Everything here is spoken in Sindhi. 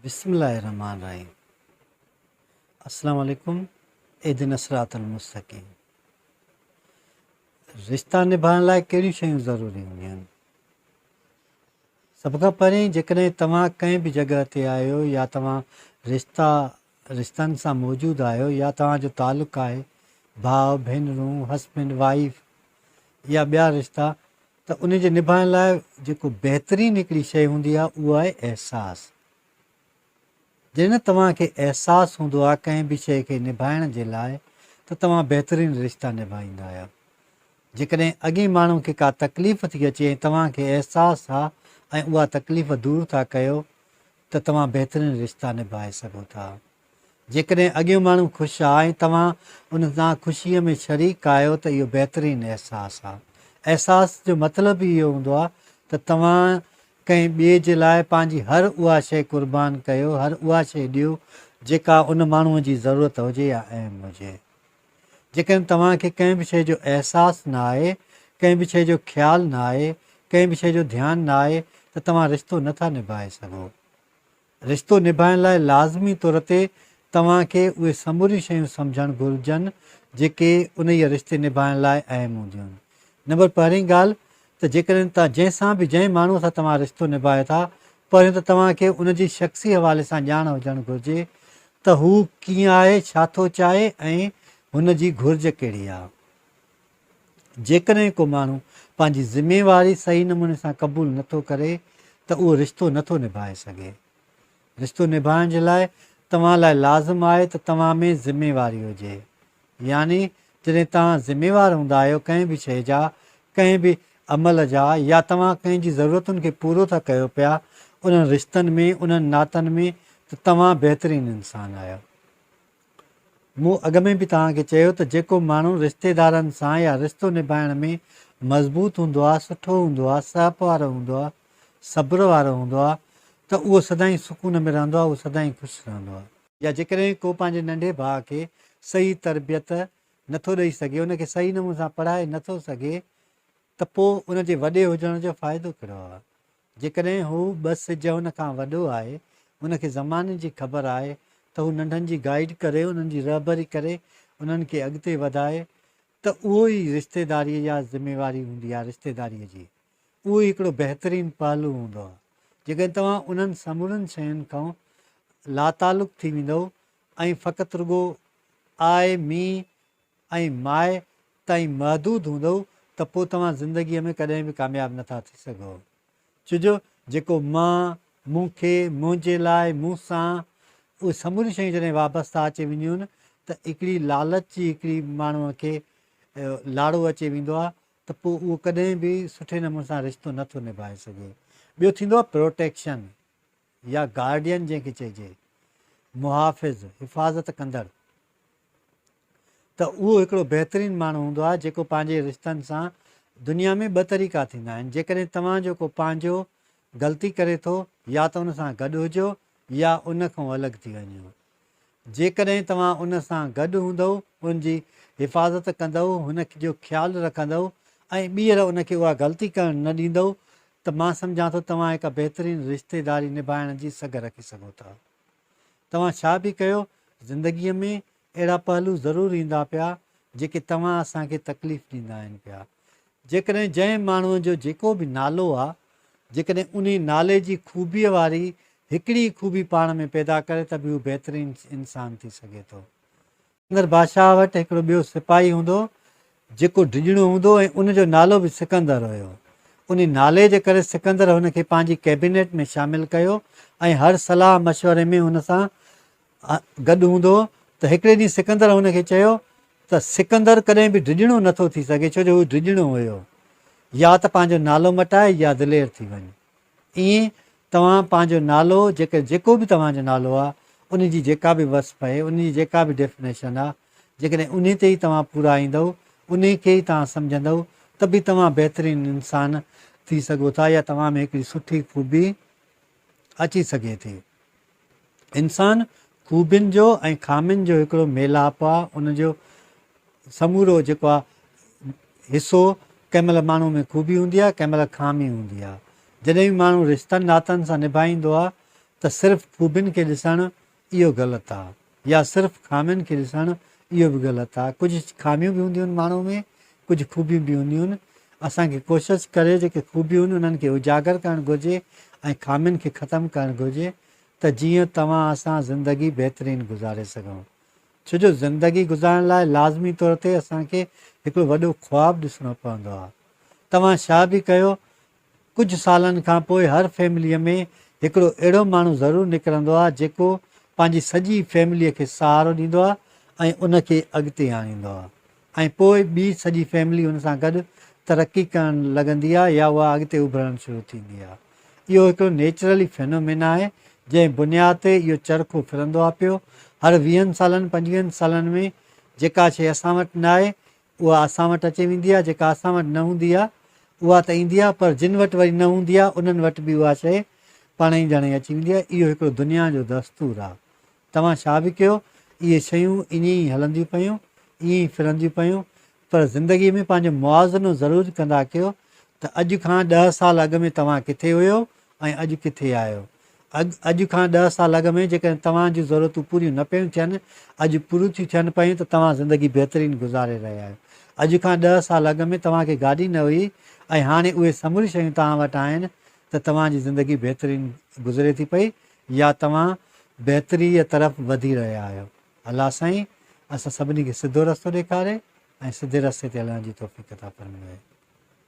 بسم الله الرحمن الرحيم السلام عليڪم اهدنا الصراط المستقيم رشتا نڀائڻ لاء ڪهڙيون شيون ضروري هونديون آهن سڀ کان پهرين جيڪڏهن توهان ڪنهن به جڳهه تي آهيو يا توهان رشتا رشتن سان موجود آهيو يا توهان جو تعلق آهي ڀاء ڀينرون هسبينڊ وائيف يا ٻيا رشتا ته ان جي نڀائڻ لاء جيڪو بهترين هڪڙي شيء هوندي آهي اهو آهي احساس. جڏهن توهان کي احساس هوندو آهي ڪنهن به شيء کي نڀائڻ جي لاء ته توهان بهترين رشتا نڀائيندا آهيو. جيڪڏهن اڳئين ماڻهو کي ڪا تڪليف ٿي اچي ۽ توهان کي احساس آ ۽ اها تڪليف دور ٿا ڪيو ته توهان بهترين رشتا نڀائي سگهو ٿا. جيڪڏهن اڳيون ماڻهو خوش آ ۽ توهان ان سان خوشيء ۾ شريڪ آهيو ته اهو بهترين احساس آ. احساس جو مطلب ئي اهو هوندو آ ته توهان ڪنهن ٻئي جي لاء پنهنجي هر اها شيء قربان ڪيو، هر اها شيء ڏيو جيڪا ان ماڻهوء جي ضرورت هجي يا اهم هجي. جيڪڏهن توهان کي ڪنهن به شيء جو احساس نه آهي، ڪنهن به شيء جو خيال نه آهي، ڪنهن به شيء جو ڌيان نه آهي ته توهان رشتو نه ٿا نڀائي سگهو. رشتو نڀائڻ لاء لازمي طور تي توهان کي اهي سموريون شيون سمجهڻ گهرجن جيڪي انهيء رشتي نڀائڻ لاء اهم هونديون آهن. نمبر پهرين ڳالهه ته جيڪڏهن توهان جنهن سان به جنهن ماڻهوء سان توهان رشتو نڀايو ٿا پهريون ته توهان کي ان جي شخصي حوالي سان ڄاڻ هجڻ گهرجي ته هو ڪيئن آهي، ڇا ٿو چاهي ۽ هن جي گهرج ڪهڙي آهي. جيڪڏهن ڪو ماڻهو پنهنجي ذميواري صحيح نموني سان قبول نه ٿو ڪري ته اهو رشتو نه ٿو نڀائي سگهي. رشتو نڀائڻ جي لاء توهان لاء لازم آهي ته توهان ۾ ذميواري هجي. يعني جڏهن توهان ذميوار هوندا آهيو ڪنهن به شيء جا، ڪنهن به عمل جا يا توهان ڪنهن جي ضرورتن کي پورو ٿا ڪيو پيا انهن رشتن ۾ انهن ناتن ۾ ته توهان بهترين انسان آهيو. مون اڳ ۾ به توهان کي چيو ته جيڪو ماڻهو رشتيدارن سان يا رشتو نڀائڻ ۾ مضبوط هوندو آهي، سٺو هوندو آهي، سهپ وارو هوندو آهي، صبر وارو هوندو آهي ته اهو سدائين سڪون ۾ رهندو آهي، اهو سدائين خوش رهندو آهي. يا جيڪڏهن ڪو پنهنجي ننڍي ڀاء کي صحيح تربيت نٿو ڏئي سگهي، ان کي صحيح نموني سان پڙهائي نٿو سگهي ته پوء ان جي وڏي هجڻ جو فائدو ڪهڙو آهي؟ جيڪڏهن هو ٻه سج هن کان وڏو آهي، هن کي زماني جي خبر آهي ته هو ننڍن جي گائيڊ ڪري، انهن جي رهبري ڪري، انهن کي اڳتي وڌائي ته اهو ئي رشتيداريء يا ذميواري هوندي آهي رشتيداريء جي. اهو ئي هڪڙو بهترين پهلو هوندو آهي. جيڪڏهن توهان انهن سمورين شين کان لاتعلق ٿي ويندؤ ۽ فقط رڳو آء، مي ۽ ماء تائين محدود هوندؤ ته پوء توهان زندگيء ۾ ڪڏهن به ڪامياب نه ٿا ٿي سگهو. ڇوجو جيڪو مان، مون کي، منهنجي لاء، مون سان، اهي سموريون شيون جڏهن وابسته اچي وينديون آهن ته هڪڙي لالچ جي هڪڙي ماڻهوء کي لاڙو اچي ويندو آهي ته پوء اهو ڪڏهن به سٺي نموني سان رشتو نه ٿو نڀائي سگهي. ٻيو ٿيندو آهي پروٽيڪشن يا گارڊين جنهن کي چئجي، محافظ، حفاظت ڪندڙ. ته اهو هڪڙو بهترين ماڻهو هوندو آهي جيڪو پنهنجي رشتن سان دنيا ۾ ٻه طريقا ٿيندا آهن جيڪڏهن توهان جو ڪو پنهنجو غلطي ڪري ٿو يا ته ان سان گڏ هجو يا ان کان الڳ ٿي وڃو جيڪڏهن توهان ان سان گڏ هوندؤ ان جي حفاظت ڪندؤ هن جو خيال رکندؤ ۽ ٻيهر ان کي اها غلطي ڪرڻ نه ڏيندؤ ته مان سمجهان ٿو توهان هڪ بهترين رشتيداري نڀائڻ جي سگهه رکي سگهو ٿا. توهان ڇا به ڪيو زندگيء ۾ اهڙا پهلو ضرور ايندا پيا جيڪي توهان اسان کي تڪليف ڏيندا آهن پيا. جيڪڏهن جنهن ماڻهوء جو جيڪو به نالو آ جيڪڏهن انهي نالي جي خوبيء واري هڪڙي ئي خوبي پاڻ ۾ پيدا ڪري ته به هو بهترين انسان ٿي سگهي ٿو. سڪندر بادشاهه وٽ هڪڙو ٻيو سپاهي هوندو هو، جيڪو ڊڄڻو هوندو هو ۽ ان جو نالو به سڪندر هيو. انهي نالي جي ڪري سڪندر هن کي پنهنجي ڪئبينيٽ ۾ شامل ڪيو ۽ هر صلاح مشوري ۾ هن سان گڏ هوندو هو ته هڪڙي ڏينهن سڪندر هن کي چيو ته سڪندر ڪڏهن به ڊڄڻو نٿو ٿي سگهي ڇو جو هو ڊڄڻو هيو. يا ته پنهنجو نالو مٽائي يا دلير ٿي وڃ. ائين توهان پنهنجو نالو جيڪر جيڪو به توهان جو نالو آهي ان جي جيڪا به وصف آهي ان جي جيڪا به ڊيفنيشن آهي جيڪڏهن انهي تي ئي توهان پورا ايندؤ انهي کي ئي توهان سمجهندؤ ته به توهان بهترين انسان ٿي سگهو ٿا يا توهان ۾ هڪڙي سٺي خوبي اچي سگهي ٿي. انسان خوبين جو ۽ خامين جو هڪڙو ميلاپ آ، ان جو سمورو جيڪو آ حصو ڪنهن مهل ماڻهو ۾ خوبي هوندي آ، ڪنهن مهل خامي هوندي آ. جڏهن به ماڻهو رشتن ناتن سان نڀائيندو آ ته صرف خوبين کي ڏسڻ اهو غلط آ يا صرف خامين کي ڏسڻ اهو به غلط آ. ڪجهه خاميون به هونديون آهن ماڻهو ۾ ڪجهه خوبيون به هونديون آهن. اسان کي ڪوشش ڪري جيڪي خوبيون آهن انهن کي اجاگر ڪرڻ گهرجي ۽ خامين کي ختم ڪرڻ گهرجي ته جيئن توهان اسان زندگي بهترين گذاري سگهون. ڇو جو زندگي گذارڻ لاء لازمي طور تي اسان کي هڪڙو وڏو خواب ڏسڻو پوندو آ. توهان ڇا به ڪيو ڪجهه سالن کان پوء هر فيمليء ۾ هڪڙو اهڙو ماڻهو ضرور نڪرندو آهي جيڪو پنهنجي سڄي فيمليء کي سهارو ڏيندو آهي ۽ ان کي اڳتي آڻيندو آهي ۽ پوء ٻي سڄي فيملي ان سان گڏ ترقي ڪرڻ لڳندي آهي يا اها اڳتي اڀرڻ شروع ٿيندي آهي. اهو هڪڙو نيچرلي فينومينا آهي جنهن بنياد تي اهو چرخو ڦرندو آهي پيو. هر ويهن سالن پنجويهن سالن ۾ جيڪا شيء اسان وٽ ناهي اها اسان وٽ اچي ويندي آهي، جيڪا اسان وٽ نه هوندي آهي، اها ته ايندي آهي، پر جن وٽ وري نه هوندي آهي، انهن وٽ به اها شيء پاڻ ئي ڄڻ ئي اچي ويندي آهي. اهو هڪڙو دنيا جو دستور آهي. توهان ڇا به ڪيو، اهي شيون ائين ئي هلنديون پيون، ائين ئي ڦرنديون پيون، پر زندگيء ۾ پنهنجو موازنو ضرور ڪندا ڪيو ته اڄ کان ڏهه سال اڳ ۾ توهان ڪٿي هيو ۽ اڄ ڪٿي آهيو؟ اڳ اڄ کان ڏهه سال اڳ ۾ جيڪڏهن توهان جون ضرورتون پوريون نه پيون ٿين، اڄ پوريون ٿيون ٿين پيون ته توهان زندگي بهترين گذاري رهيا آهيو. اڄ کان ڏهه سال اڳ ۾ توهان کي گاڏي نه هئي ۽ هاڻي اهي سموريون شيون توهان وٽ آهن ته توهان جي زندگي بهترين گذري ٿي پئي يا توهان بهتريء طرف وڌي رهيا آهيو. الله سائين اسان سڀني کي سڌو رستو ڏيکاري ۽ سڌي رستي تي هلڻ جي توفيق عطا فرمائي.